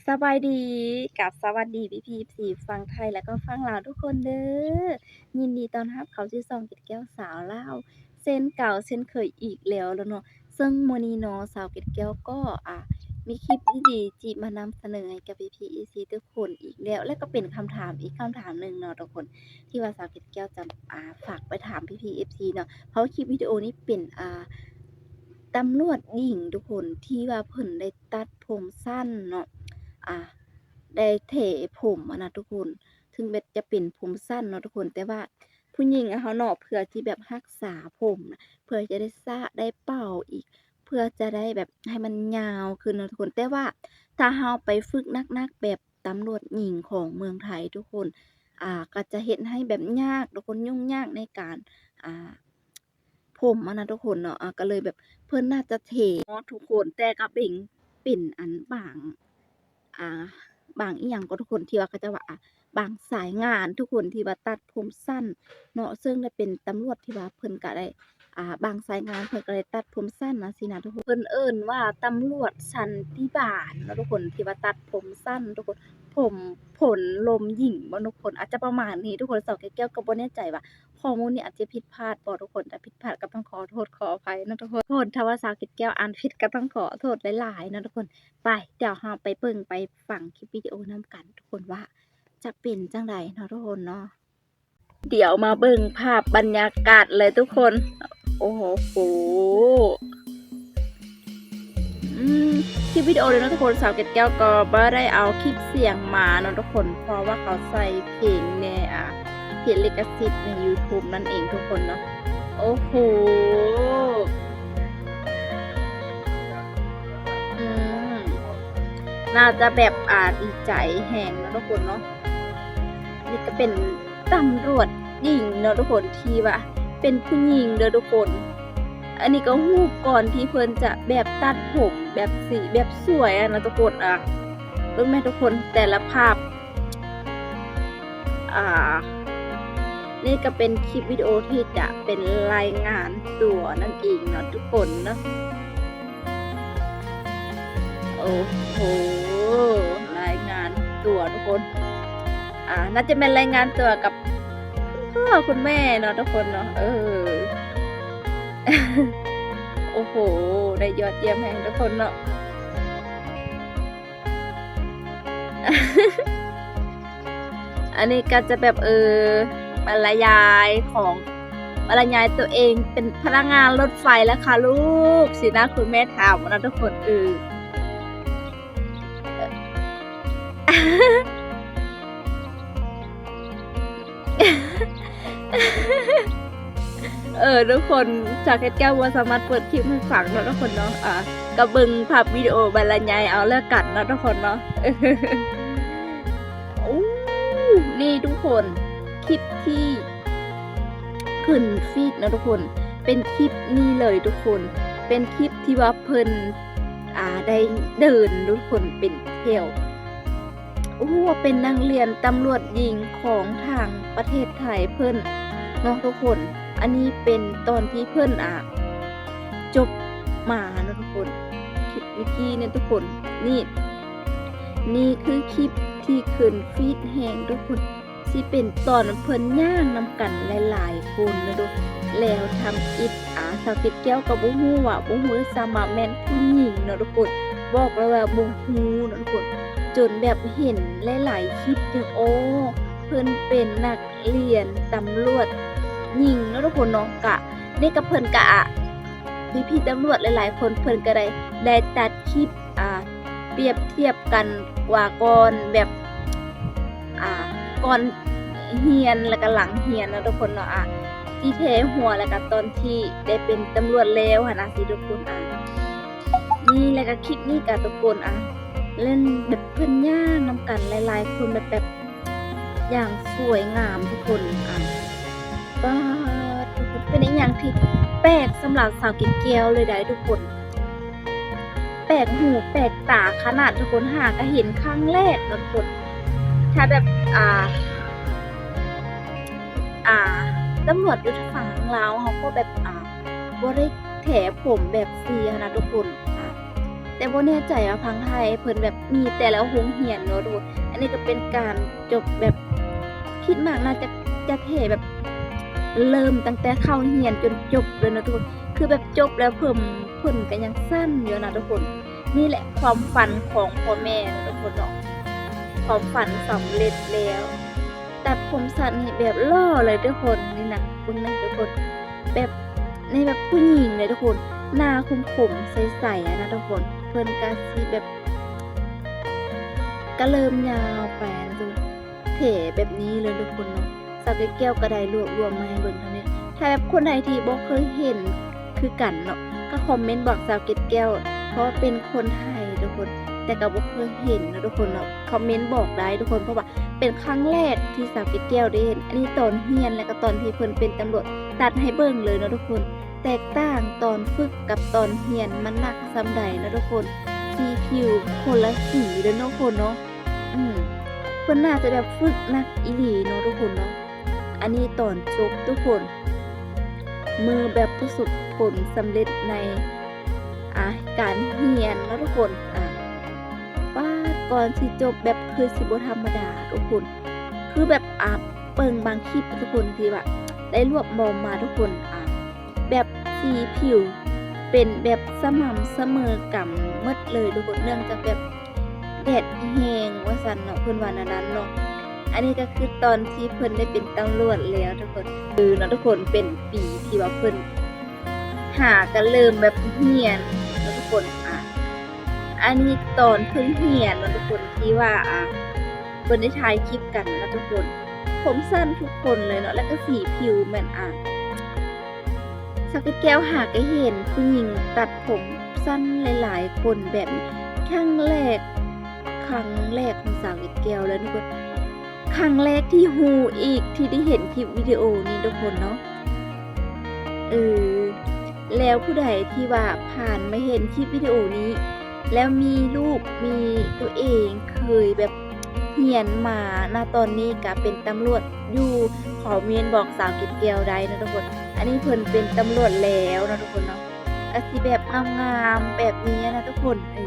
ສະບາຍດີ ກັບສະຫວັດດີພີ່ໆ ເອັຟຊີຝັ່ງໄທ ແລະກໍຝັ່ງລາວທຸກຄົນເດີ້. ຍິນດີຕ້ອນຮັບເຂົ້າສູ່ຊ່ອງເກັດແກ້ວສາວລາວ ເຊັ່ນເກົ່າເຊັ່ນເຄີຍອີກແລ້ວລະເນາະ. ເຊິ່ງມື້ນີ້ເນາະ ສາວເກັດແກ້ວກໍ ອ່າ ມີຄລິບດີໆ ທີ່ມານຳສະເໜີໃຫ້ກັບພີ່ໆ ເອັຟຊີທຸກຄົນອີກແລ້ວ ແລະກໍເປັນຄຳຖາມອີກຄຳຖາມໜຶ່ງເນາະທຸກຄົນ ທີ່ວ່າສາວເກັດແກ້ວຈະ ອ່າ ຝາກໄປຖາມພີ່ໆ ເອັຟຊີເນາະ. ເພາະວ່າຄລິບວິດີໂອນີ້ເປັນ ອ່າ ຕຳຫຼວດຍິງທຸກຄົນ ທີ່ວ່າເພິ່ນໄດ້ຕັດຜົມສັ້ນເນາະ ອ່າ ໄດ້ເຖຜົມຫັ້ນນະທຸກຄົນ. ເຖິງແບບຈະເປັນຜົມສັ້ນເນາະທຸກຄົນ ແຕ່ວ່າຜູ້ຍິງເຮົາເນາະ ເພື່ອທີ່ແບບຮັກສາຜົມ ເພື່ອຈະໄດ້ສະ ໄດ້ເປົ່າອີກ ເພື່ອຈະໄດ້ແບບໃຫ້ມັນຍາວຂຶ້ນເນາະທຸກຄົນ. ແຕ່ວ່າຖ້າເຮົາໄປຝຶກໜັກໆ ແບບຕຳຫຼວດຍິງຂອງເມືອງໄທທຸກຄົນ ອ່າ ກໍຈະເຮັດໃຫ້ແບບຍາກທຸກຄົນ ຫຍຸ້ງຍາກໃນການ ອ່າ ຜົມຫັ້ນນະທຸກຄົນເນາະ. ອ່າ ກໍເລີຍແບບເພິ່ນໜ້າຈະເຖເນາະທຸກຄົນ ແຕ່ກໍເປັນ ເປັນອັນບາງ ອ່າ ບາງອີ່ຫຍັງກໍທຸກຄົນ ທີ່ວ່າເຂົາເຈົ້າວ່າ ອ່າ ບາງສາຍງານທຸກຄົນ ທີ່ວ່າຕັດຜົມສັ້ນເນາະ. ເຊິ່ງໄດ້ເປັນຕຳຫຼວດທີ່ວ່າເພິ່ນກໍໄດ້ ອ່າ ບາງສາຍງານເພິ່ນກໍໄດ້ຕັດຜົມສັ້ນຈັ່ງຊີ້ນະທຸກຄົນ. ເພິ່ນເອີ້ນວ່າຕຳຫຼວດສັນຕິບານເນາະທຸກຄົນ ທີ່ວ່າຕັດຜົມສັ້ນທຸກຄົນ ຜົມ ຜົນລົມຍິງບໍທຸກຄົນ ອາດຈະປະມານນີ້ທຸກຄົນ. ສາວເກັດແກ້ວກໍບໍ່ແນ່ໃຈວ່າຂໍ້ມູນນີ້ອາດຈະຜິດພາດບໍທຸກຄົນ ຖ້າຜິດພາດກໍຕ້ອງຂໍໂທດຂໍອະໄພເນາະທຸກຄົນ. ຖ້າວ່າສາວເກັດແກ້ວອ່ານຜິດກໍຕ້ອງຂໍໂທດຫຼາຍໆເນາະທຸກຄົນ. ໄປ ດຽວເຮົາໄປເບິ່ງໄປຟັງຄລິບວິດີໂອນຳກັນທຸກຄົນວ່າຈະເປັນຈັ່ງໃດເນາະທຸກຄົນເນາະ. ດຽວມາເບິ່ງພາບບັນຍາກາດເລີຍທຸກຄົນ. ໂອ້ໂຫ ອືມ ຄລິບວິດີໂອເລີຍເນາະທຸກຄົນ ສາວເກັດແກ້ວກໍບໍ່ໄດ້ເອົາຄລິບສຽງມາເນາະທຸກຄົນ ເພາະວ່າເຂົາໃສ່ເພງແດ່ ອ່າ ເພງລິຂະສິດໃນຢູທູບນັ້ນເອງທຸກຄົນເນາະ. ໂອ້ໂຫ ອືມ ໜ້າຈະແບບ ອ່າ ດີໃຈແຮງເນາະທຸກຄົນເນາະ. ນີ້ກໍເປັນຕຳຫຼວດຍິງເນາະທຸກຄົນ ທີ່ວ່າເປັນຜູ້ຍິງເດີ້ທຸກຄົນ. ອັນນີ້ກໍຮູບກ່ອນທີ່ເພິ່ນຈະແບບຕັດຜົມແບບສີແບບສວຍຫັ້ນນະທຸກຄົນ. ອ່າ ເບິ່ງແມ້ທຸກຄົນ ແຕ່ລະພາບ. ອ່າ ນີ້ກໍເປັນຄລິບວິດີໂອທີ່ຈະເປັນລາຍງານຕົວນັ້ນເອງເນາະທຸກຄົນເນາະ. ໂອ້ໂຫ ລາຍງານຕົວທຸກຄົນ ອ່າ ໜ້າຈະແມ່ນລາຍງານຕົວກັບຄຸນພໍ່ຄຸນແມ່ເນາະທຸກຄົນເນາະ. ເອີ ໂອ້ໂຫ ໄດ້ຍອດຢ້ຽມແຮງທຸກຄົນເນາະ. ອັນນີ້ກໍຈະແບບ ເອີ ບັນລະຍາຍຂອງ ບັນລະຍາຍຕົວເອງເປັນພະນັກງານລົດໄຟແລ້ວຄ່ະລູກ ຊີ້ນະ ຄຸນແມ່ຖາມນະທຸກຄົນ. ເອີ ເອີ ທຸກຄົນ ສາວເກັດແກ້ວບໍ່ສາມາດເປີດຄລິບໃຫ້ຟັງເນາະທຸກຄົນເນາະ. ອ່າ ກໍເບິ່ງພາບວິດີໂອບັນລະຍາຍເອົາແລ້ວກັນເນາະທຸກຄົນເນາະ. ໂອ້ ນີ້ທຸກຄົນ ຄລິບທີ່ຂຶ້ນຟີດເນາະທຸກຄົນ ເປັນຄລິບນີ້ເລີຍທຸກຄົນ ເປັນຄລິບທີ່ວ່າເພິ່ນ ອ່າ ໄດ້ເດີນທຸກຄົນ ເປັນແຖວ. ໂອ້ ເປັນນັກຮຽນຕຳຫຼວດຍິງຂອງທາງປະເທດໄທເພິ່ນເນາະທຸກຄົນ. ອັນນີ້ເປັນຕອນທີ່ເພິ່ນ ອ່າ ຈົບມາເນາະທຸກຄົນ. ຄລິບເມື່ອກີ້ນີ້ທຸກຄົນ ນີ້ ນີ້ຄືຄລິບທີ່ຂຶ້ນຟີດແຮງທຸກຄົນ ຊິເປັນຕອນເພິ່ນຍ່າງນຳກັນຫຼາຍໆຄົນເນາະທຸກ ແລ້ວທຳອິດ ອ່າ ສາວເກັດແກ້ວກໍບໍ່ຮູ້ວ່າ ບໍ່ຮູ້ດ້ວຍຊ້ຳວ່າແມ່ນຜູ້ຍິງເນາະທຸກຄົນ. ບອກເລີຍວ່າບໍ່ຮູ້ເນາະທຸກຄົນ ຈົນແບບເຫັນຫຼາຍໆຄລິບຈັ່ງ ໂອ້ ເພິ່ນເປັນນັກຮຽນຕຳຫຼວດຍິງເນາະທຸກຄົນເນາະ. ກະ ນີ້ກະເພິ່ນກະ ອ່າ ພີ່ໆຕຳຫຼວດຫຼາຍໆຄົນ ເພິ່ນກະໄດ້ ໄດ້ຕັດຄລິບ ອ່າ ປຽບທຽບກັນວ່າກ່ອນແບບ ອ່າ ກ່ອນຮຽນ ແລ້ວກະຫຼັງຮຽນເນາະທຸກຄົນເນາະ. ອ່າ ທີ່ເທຫົວ ແລ້ວກະຕອນທີ່ໄດ້ເປັນຕຳຫຼວດແລ້ວຫັ້ນນະ ຊີ້ທຸກຄົນ. ອ່າ ນີ້ ແລ້ວກະຄລິບນີ້ກະທຸກຄົນ ອ່າ ເຫຼັ້ນແບບເພິ່ນຍ່າງນຳກັນຫຼາຍໆຄົນ ແບບ ແບບຢ່າງສວຍງາມທຸກຄົນ. ອ່າ ປາດ ທຸກຄົນ ເປັນອີ່ຫຍັງທີ່ແປກສຳລັບສາວເກັດແກ້ວເລີຍໄດ໋ທຸກຄົນ. ແປກຫູແປກຕາຂະໜາດທຸກຄົນ ຫາກະເຫັນຄັ້ງແລກເນາະທຸກຄົນ. ຖ້າແບບ ອ່າ ອ່າ ຕຳຫຼວດຢູ່ທາງຝັ່ງລາວເຮົາກໍແບບ ອ່າ ບໍ່ໄດ້ແຖຜົມແບບຊີ້ຫັ້ນນະທຸກຄົນ. ອ່າ ແຕ່ບໍ່ແນ່ໃຈວ່າຝັ່ງໄທເພິ່ນແບບມີແຕ່ລະໂຮງຮຽນເນາະທຸກຄົນ. ອັນນີ້ກໍເປັນການຈົບແບບ ຄິດມາກໜ້າຈະ ຈະແທ້ແບບເລີ່ມຕັ້ງແຕ່ເຂົ້າຮຽນຈົນຈົບເລີຍເນາະທຸກຄົນ. ຄືແບບຈົບແລ້ວເພິ່ນ ເພິ່ນກໍຍັງສັ້ນຢູ່ນະທຸກຄົນ. ນີ້ແຫຼະຄວາມຝັນຂອງພໍ່ແມ່ເນາະທຸກຄົນເນາະ, ຄວາມຝັນສຳເລັດແລ້ວ. ຕັດຜົມສັ້ນນີ້ແບບຫຼໍ່ເລີຍທຸກຄົນ. ນີ້ນະ ເບິ່ງນະທຸກຄົນ, ແບບ ໃນແບບຜູ້ຍິງເລີຍທຸກຄົນ, ໜ້າຄົມໆໃສໆນະທຸກຄົນ. ເພິ່ນກະຊິແບບ ກະເລີ່ມຍາວໄປນະທຸກຄົນ, ແຖແບບນີ້ເລີຍທຸກຄົນເນາະ. ສາວເກດແກ້ວກະໄດ້ລວບລວມມາໃຫ້ເບິ່ງເທົ່ານີ້. ຖ້າແບບຄົນໃດທີ່ບໍ່ເຄີຍເຫັນຄືກັນເນາະ ກະຄອມເມັນບອກສາວເກດແກ້ວ, ເພາະວ່າເປັນຄົນໄທທຸກຄົນ, ແຕ່ກະບໍ່ເຄີຍເຫັນເນາະທຸກຄົນເນາະ. ຄອມເມັນບອກໄດ້ທຸກຄົນ, ເພາະວ່າເປັນຄັ້ງແລກທີ່ສາວເກດແກ້ວໄດ້ເຫັນ. ອັນນີ້ຕອນຮຽນ ແລະກະຕອນທີ່ເພິ່ນເປັນຕຳຫຼວດ, ຕັດໃຫ້ເບິ່ງເລີຍເນາະທຸກຄົນ. ແຕກຕ່າງຕອນຝຶກກັບຕອນຮຽນມັນໜັກສ່ຳໃດເນາະທຸກຄົນ. ສີຜິວຄົນລະສີເລີຍເນາະທຸກຄົນເນາະ. ອືມ ເພິ່ນໜ້າຈະແບບຝຶກໜັກອີ່ຫຼີເນາະທຸກຄົນເນາະ. ອັນນີ້ຕອນຈົບທຸກຄົນ, ມື້ແບບປະສົບຜົນສຳເລັດໃນ ອ່າ ການຮຽນເນາະທຸກຄົນ. ອ່າ ປາດ ກ່ອນຊິຈົບແບບຄືຊິບໍ່ທຳມະດາທຸກຄົນ. ຄືແບບ ອ່າ ເບິ່ງບາງຄລິບທຸກຄົນ ທີ່ວ່າໄດ້ລວບລວມມາທຸກຄົນ, ອ່າ ແບບສີຜິວເປັນແບບສະໝ່ຳສະເໝີກັນໝົດເລີຍທຸກຄົນ, ເນື່ອງຈາກແບບແດດແຮງວ່າຊັ້ນເນາະ, ເພິ່ນວ່າແນວນັ້ນເນາະ. ອັນນີ້ກໍຄືຕອນທີ່ເພິ່ນໄດ້ເປັນຕຳຫຼວດແລ້ວທຸກຄົນ. ຄືເນາະທຸກຄົນ, ເປັນປີທີ່ວ່າເພິ່ນຫາກໍເລີ່ມແບບຮຽນເນາະທຸກຄົນ. ອ່າ ອັນນີ້ຕອນເພິ່ນຮຽນເນາະທຸກຄົນ ທີ່ວ່າ ອ່າ ເພິ່ນໄດ້ຖ່າຍຄລິບກັນເນາະທຸກຄົນ. ຜົມສັ້ນທຸກຄົນເລີຍເນາະ, ແລ້ວກໍສີຜິວແມ່ນ ອ່າ ສາວເກດແກ້ວຫາກໍເຫັນຜູ້ຍິງຕັດຜົມສັ້ນຫຼາຍໆຄົນແບບນີ້ ຄັ້ງແລກ, ຄັ້ງແລກຂອງສາວເກດແກ້ວເລີຍທຸກຄົນ. ຄັ້ງແລກທີ່ຮູ້ອີກ ທີ່ໄດ້ເຫັນຄລິບວິດີໂອນີ້ທຸກຄົນເນາະ. ເອີ ແລ້ວຜູ້ໃດທີ່ວ່າຜ່ານມາເຫັນຄລິບວິດີໂອນີ້ ແລ້ວມີລູກ ມີຕົວເອງເຄີຍແບບຮຽນມາ ນະຕອນນີ້ກະເປັນຕຳຫຼວດຢູ່, ຄອມເມັນບອກສາວເກດແກ້ວໄດ້ເນາະທຸກຄົນ. ອັນນີ້ເພິ່ນເປັນຕຳຫຼວດແລ້ວເນາະທຸກຄົນເນາະ, ກະຊິແບບງາມໆແບບນີ້ນະທຸກຄົນ. ເອີ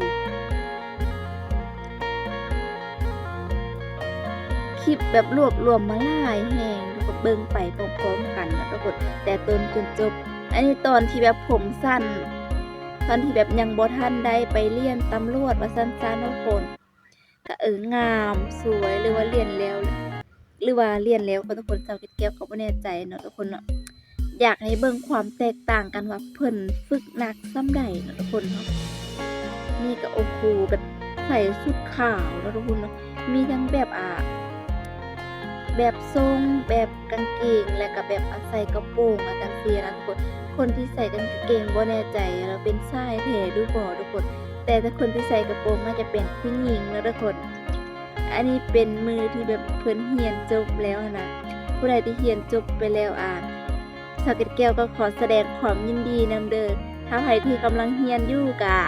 ຄລິບແບບລວບລວມມາຫຼາຍແຮງ ທຸກຄົນເບິ່ງໄປພ້ອມໆກັນນະທຸກຄົນ, ແຕ່ຕົ້ນຈົນຈົບ. ອັນນີ້ຕອນທີ່ແບບຜົມສັ້ນ, ຕອນທີ່ແບບຍັງບໍ່ທັນໄດ້ໄປລຽນຕຳຫຼວດວ່າຊັ້ນຊະເນາະທຸກຄົນ. ກະ ເອີ ງາມສວຍ ຫຼືວ່າລຽນແລ້ວ ຫຼືວ່າລຽນແລ້ວກໍທຸກຄົນ, ສາວເກດແກ້ວກໍບໍ່ແນ່ໃຈເນາະທຸກຄົນເນາະ. ຢາກໃຫ້ເບິ່ງຄວາມແຕກຕ່າງກັນວ່າເພິ່ນຝຶກໜັກສ່ຳໃດເນາະທຸກຄົນເນາະ. ນີ້ກໍ ໂອ້ໂຫ ແບບໃສ່ຊຸດຂາວເນາະທຸກຄົນເນາະ, ມີທັງແບບ ອ່າ ແບບຊົງ ແບບກາງເກງ ແລ້ວກໍແບບ ອ່າ ໃສ່ກະໂປງ ອ່າ ຈັ່ງຊີ້ນະທຸກຄົນ. ຄົນທີ່ໃສ່ກາງເກງບໍ່ແນ່ໃຈວ່າເປັນຊາຍແທ້ຫຼືບໍ່ທຸກຄົນ, ແຕ່ ແຕ່ຄົນທີ່ໃສ່ກະໂປງໜ້າຈະເປັນຜູ້ຍິງເນາະທຸກຄົນ. ອັນນີ້ເປັນມື້ທີ່ແບບເພິ່ນຮຽນຈົບແລ້ວຫັ້ນນະ. ຜູ້ໃດທີ່ຮຽນຈົບໄປແລ້ວ ອ່າ ສາວເກດແກ້ວກໍຂໍສະແດງຄວາມຍິນດີນຳເດີ້. ຖ້າໃຜທີ່ກຳລັງຮຽນຢູ່ກະ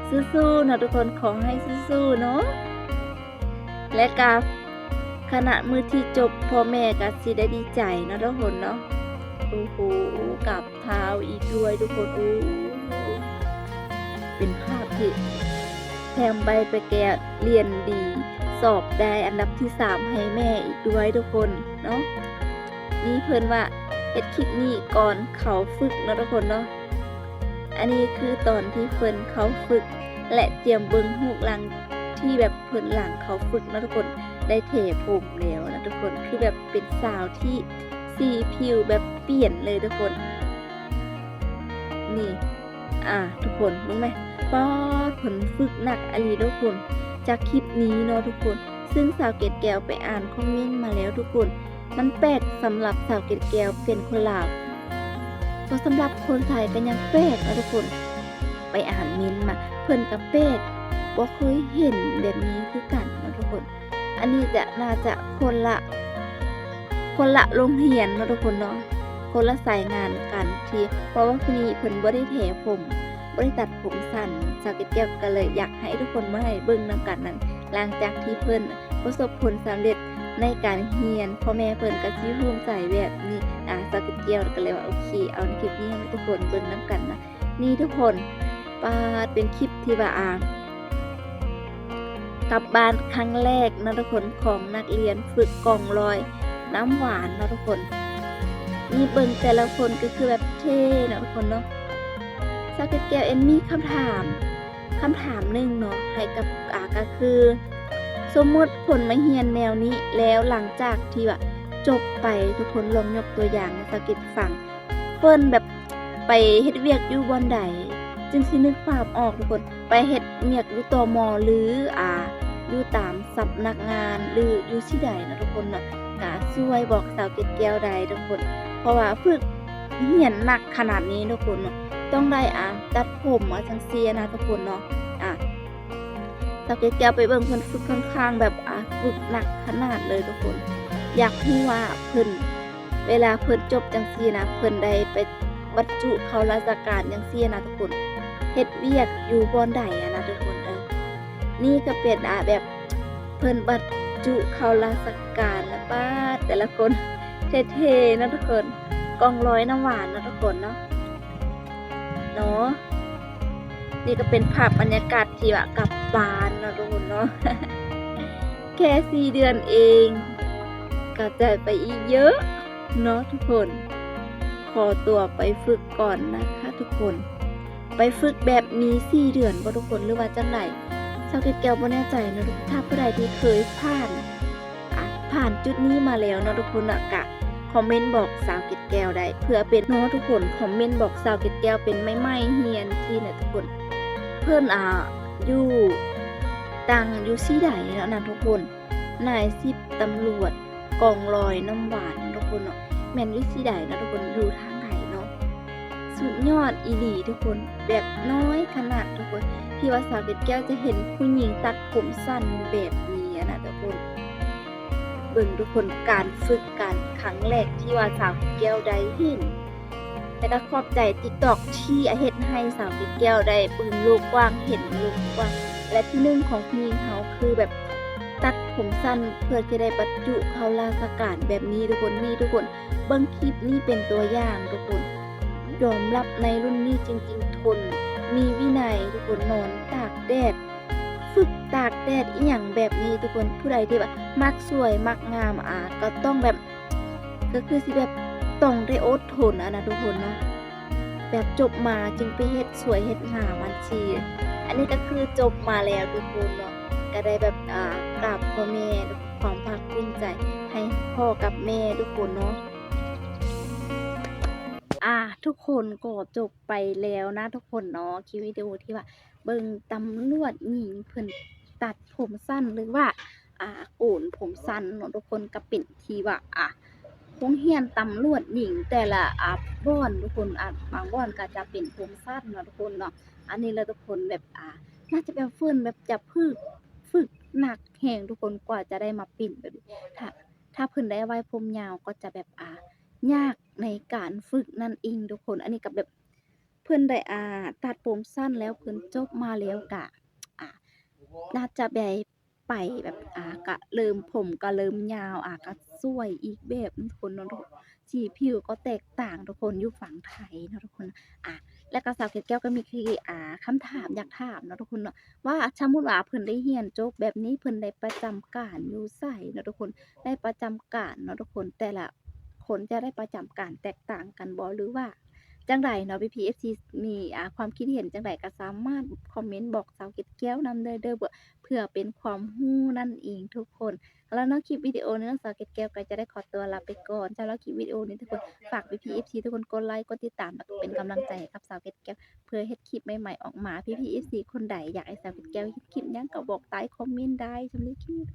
ສູ້ໆເນາະທຸກຄົນ, ຂໍໃຫ້ສູ້ໆເນາະ. ແລະກະຂະນະມື້ທີ່ຈົບ ພໍ່ແມ່ກະຊິໄດ້ດີໃຈເນາະທຸກຄົນເນາະ. ໂອ້ໂຫ ກາບເທ້າອີກດ້ວຍທຸກຄົນ. ໂອ້ ເປັນພາບທີ່ແຖມໃບໄປແກ່ລຽນດີ ສອບໄດ້ອັນດັບທີສາມໃຫ້ແມ່ອີກດ້ວຍທຸກຄົນເນາະ. ນີ້ເພິ່ນວ່າເຮັດຄລິບນີ້ກ່ອນເຂົ້າຝຶກເນາະທຸກຄົນເນາະ. ອັນນີ້ຄືຕອນທີ່ເພິ່ນເຂົ້າຝຶກ ແລະ ຈຽມເບິ່ງຮູບຫຼັງທີ່ແບບເພິ່ນຫຼັງເຂົ້າຝຶກເນາະທຸກຄົນ. ໄດ້ເທຜົມແລ້ວນະທຸກຄົນ, ຄືແບບເປັນສາວທີ່ສີຜິວແບບປ່ຽນເລີຍທຸກຄົນ. ນີ້ ອ່າ ທຸກຄົນເບິ່ງແມະ, ປາດ ເພິ່ນຝຶກໜັກອີ່ຫຼີທຸກຄົນ. ຈາກຄລິບນີ້ເນາະທຸກຄົນ, ຊຶ່ງສາວເກດແກ້ວໄປອ່ານຄອມເມັນມາແລ້ວທຸກຄົນ, ມັນແປກສຳລັບສາວເກດແກ້ວເປັນຄົນລາວ, ກໍສຳລັບຄົນໄທກໍຍັງແປກເນາະທຸກຄົນ. ໄປອ່ານເມັນມາ ເພິ່ນກໍແປກ, ບໍ່ເຄີຍເຫັນແບບນີ້ຄືກັນເນາະທຸກຄົນ. ອັນນີ້ຈະ ໜ້າຈະຄົນລະ ຄົນລະໂຮງຮຽນເນາະທຸກຄົນເນາະ, ຄົນລະສາຍງານກັນ ທີ່ ເພາະວ່າຜູ້ນີ້ເພິ່ນບໍ່ໄດ້ແຖຜົມ ບໍ່ໄດ້ຕັດຜົມສັ້ນ. ສາວເກດແກ້ວກໍເລີຍຢາກໃຫ້ທຸກຄົນມາໃຫ້ເບິ່ງນຳກັນນັ້ນ, ຫຼັງຈາກທີ່ເພິ່ນປະສົບຜົນສຳເລັດໃນການຮຽນ, ພໍ່ແມ່ເພິ່ນກໍຊິພູມໃຈແບບນີ້. ອາ ສາວເກດແກ້ວກໍເລີຍວ່າ ໂອເຄ ເອົາຄລິບນີ້ໃຫ້ທຸກຄົນເບິ່ງນຳກັນນະ. ນີ້ທຸກຄົນ, ປາດ ເປັນຄລິບທີ່ວ່າ ອາ ກັບບ້ານຄັ້ງແລກເນາະທຸກຄົນ ຂອງນັກຮຽນຝຶກກອງລອຍນ້ຳຫວານເນາະທຸກຄົນ. ນີ້ເບິ່ງແຕ່ລະຄົນກໍຄືແບບເທ່ເນາະທຸກຄົນເນາະ. ສາວເກັດແກ້ວເອງມີຄຳຖາມ ຄຳຖາມໜຶ່ງເນາະ ໃຫ້ກັບ ອາ ກໍຄື ສົມມຸດເພິ່ນມາຮຽນແນວນີ້ແລ້ວ ຫຼັງຈາກທີ່ວ່າຈົບໄປ ທຸກຄົນລອງຍົກຕົວຢ່າງໃຫ້ສາວເກັດຟັງ ເພິ່ນແບບໄປເຮັດວຽກຢູ່ບ່ອນໃດ ຈຶ່ງຊິນຶກພາບອອກທຸກຄົນ ໄປເຮັດວຽກຢູ່ ຕມ ຫຼື ອາ ຢູ່ຕາມສຳນັກງານ ຫຼື ຢູ່ທີ່ໃດເນາະທຸກຄົນເນາະ ກະຊ່ວຍບອກສາວເກັດແກ້ວໄດ້ທຸກຄົນ ເພາະວ່າຝຶກຮຽນໜັກຂະໜາດນີ້ທຸກຄົນເນາະ ຕ້ອງໄດ້ ອາ ຕັດຜົມ ອາ ຈັ່ງຊີ້ນະທຸກຄົນເນາະ. ອາ ສາວເກັດແກ້ວໄປເບິ່ງເພິ່ນຝຶກຂ້ອນຂ້າງແບບ ອາ ຝຶກໜັກຂະໜາດເລີຍທຸກຄົນ. ຢາກຮູ້ວ່າເພິ່ນ ເວລາເພິ່ນຈົບຈັ່ງຊີ້ນະ ເພິ່ນໄດ້ໄປບັນຈຸເຂົ້າລາຊະການຈັ່ງຊີ້ນະທຸກຄົນ ເຮັດວຽກຢູ່ບ່ອນໃດຫັ້ນນະທຸກຄົນ. ເອີ ນີ້ກໍເປັນ ອາ ແບບເພິ່ນບັນຈຸເຂົ້າລາຊະການລະ ປາດ ແຕ່ລະຄົນເທ່ໆເນາະທຸກຄົນ ກອງລອຍນ້ຳຫວານເນາະທຸກຄົນເນາະ ເນາະ. ນີ້ກໍເປັນພາບບັນຍາກາດທີ່ວ່າກັບບ້ານເນາະທຸກຄົນເນາະ ແຄ່ສີ່ເດືອນເອງ ກະຈ່າຍໄປອີກເຍອະເນາະທຸກຄົນ. ຂໍຕົວໄປຝຶກກ່ອນນະຄະທຸກຄົນ ໄປຝຶກແບບມີສີ່ເດືອນບໍ່ທຸກຄົນ ຫຼືວ່າຈັ່ງໃດ ສາວເກັດແກ້ວບໍ່ແນ່ໃຈເນາະ. ຖ້າຜູ້ໃດທີ່ເຄີຍຜ່ານ ອາ ຜ່ານຈຸດນີ້ມາແລ້ວເນາະທຸກຄົນເນາະ ກະຄອມເມັນບອກສາວເກັດແກ້ວໄດ້ ເພື່ອເປັນ ເນາະທຸກຄົນ ຄອມເມັນບອກສາວເກັດແກ້ວເປັນໃໝ່ໆຮຽນຊີ້ນະທຸກຄົນ. ເພິ່ນ ອາ ຢູ່ ຕັ້ງຢູ່ທີ່ໃດເນາະນະທຸກຄົນ ນາຍສິບຕຳຫຼວດກອງລອຍນ້ຳຫວານເນາະທຸກຄົນເນາະ ແມ່ນຢູ່ທີ່ໃດເນາະທຸກຄົນ ຢູ່ທາງໃດເນາະ. ສຸດຍອດອີ່ຫຼີທຸກຄົນ ແບບນ້ອຍຂະໜາດທຸກຄົນ ທີ່ວ່າສາວເກັດແກ້ວຈະເຫັນຜູ້ຍິງຕັດຜົມສັ້ນແບບນີ້ຫັ້ນນະທຸກຄົນ. ເບິ່ງທຸກຄົນ ການຝຶກການຄັ້ງແລກທີ່ວ່າສາວເກັດແກ້ວໄດ້ເຫັນ ແລະກໍຂອບໃຈຕິກຕັອກທີ່ເຮັດໃຫ້ສາວເກັດແກ້ວໄດ້ເບິ່ງໂລກກວ້າງ ເຫັນໂລກກວ້າງ ແລະທີ່ໜຶ່ງຂອງຜູ້ຍິງເຮົາຄືແບບຕັດຜົມສັ້ນເພື່ອຈະໄດ້ບັນຈຸເຂົ້າລາຊະການແບບນີ້ທຸກຄົນ. ນີ້ທຸກຄົນ ເບິ່ງຄລິບນີ້ເປັນຕົວຢ່າງທຸກຄົນ ຍອມຮັບໃນລຸ້ນນີ້ຈິງໆ ທົນ ມີວິໄນທຸກຄົນ ນອນຕາກແດດ ຝຶກຕາກແດດອີ່ຫຍັງແບບນີ້ທຸກຄົນ. ຜູ້ໃດທີ່ແບບມັກສວຍມັກງາມ ອາ ກໍຕ້ອງແບບ ກໍຄືຊິແບບຕ້ອງໄດ້ອົດທົນຫັ້ນນະທຸກຄົນເນາະ ແບບຈົບມາຈຶ່ງໄປເຮັດສວຍເຮັດງາມຫັ້ນຊີ້. ອັນນີ້ກໍຄືຈົບມາແລ້ວທຸກຄົນເນາະ ກໍໄດ້ແບບ ອາ ກາບພໍ່ແມ່ ຄວາມພາກພູມໃຈໃຫ້ພໍ່ກັບແມ່ທຸກຄົນເນາະ. ອາ ທຸກຄົນກໍຈົບໄປແລ້ວນະທຸກຄົນເນາະ ຄລິບວິດີໂອທີ່ວ່າເບິ່ງຕຳຫຼວດຍິງເພິ່ນຕັດຜົມສັ້ນ ຫຼືວ່າ ອາ ໂກນຜົມສັ້ນເນາະທຸກຄົນ. ກໍເປັນທີ່ວ່າ ອາ ໂຮງຮຽນຕຳຫຼວດຍິງແຕ່ລະ ອາ ບ່ອນທຸກຄົນ ອາ ບາງບ່ອນກໍຈະເປັນຜົມສັ້ນເນາະທຸກຄົນເນາະ. ອັນນີ້ລະທຸກຄົນ ແບບ ອາ ໜ້າຈະແບບເພິ່ນແບບຈະຝຶກ ຝຶກໜັກແຮງທຸກຄົນ ກວ່າຈະໄດ້ມາເປັນແບບນີ້. ຖ້າ ຖ້າເພິ່ນໄດ້ໄວ້ຜົມຍາວກໍຈະແບບ ອາ ຍາກໃນການຝຶກນັ້ນເອງທຸກຄົນ. ອັນນີ້ກໍແບບ ເພິ່ນໄດ້ ອາ ຕັດຜົມສັ້ນແລ້ວ ເພິ່ນຈົບມາແລ້ວກະ ອາ ໜ້າຈະໄດ້ໄປແບບ ອາ ກະເລີ່ມ ຜົມກະເລີ່ມຍາວ ອາ ກະສວຍອີກແບບໜຶ່ງທຸກຄົນເນາະ ສີຜິວກໍແຕກຕ່າງທຸກຄົນ ຢູ່ຝັ່ງໄທເນາະທຸກຄົນ. ອາ ແລ້ວກໍສາວເກັດແກ້ວກໍມີ ອາ ຄຳຖາມຢາກຖາມເນາະທຸກຄົນເນາະ ວ່າສົມມຸດວ່າເພິ່ນໄດ້ຮຽນຈົບແບບນີ້ ເພິ່ນໄດ້ປະຈຳການຢູ່ໃສເນາະທຸກຄົນ ໄດ້ປະຈຳການເນາະທຸກຄົນ ແຕ່ລະຄົນຈະໄດ້ປະຈຳການແຕກຕ່າງກັນບໍ່ ຫຼືວ່າຈັ່ງໃດເນາະ? ພີ່ໆ ເອັຟຊີ ມີ ອາ ຄວາມຄິດເຫັນຈັ່ງໃດກໍສາມາດຄອມເມັນບອກສາວເກັດແກ້ວນຳເດີ ເພື່ອເປັນຄວາມຮູ້ນັ້ນເອງທຸກຄົນ. ແລ້ວເນາະ ຄລິບວິດີໂອນີ້ເນາະ ສາວເກັດແກ້ວກໍຈະໄດ້ຂໍຕົວລາໄປກ່ອນ. ສຳລັບຄລິບວິດີໂອນີ້ທຸກຄົນ ຝາກພີ່ໆ ເອັຟຊີ ທຸກຄົນກົດໄລ ກົດຕິດຕາມ ແລ້ວກໍເປັນກຳລັງໃຈໃຫ້ກັບສາວເກັດແກ້ວ ເພື່ອເຮັດຄລິບໃໝ່ໆອອກມາ. ພີ່ໆ ເອັຟຊີ ຄົນໃດຢາກໃຫ້ສາວເກັດແກ້ວເຮັດຄລິບຫຍັງກໍບອກໃຕ້ຄອມເມັນໄດ້. ສຳລັບຄລິບ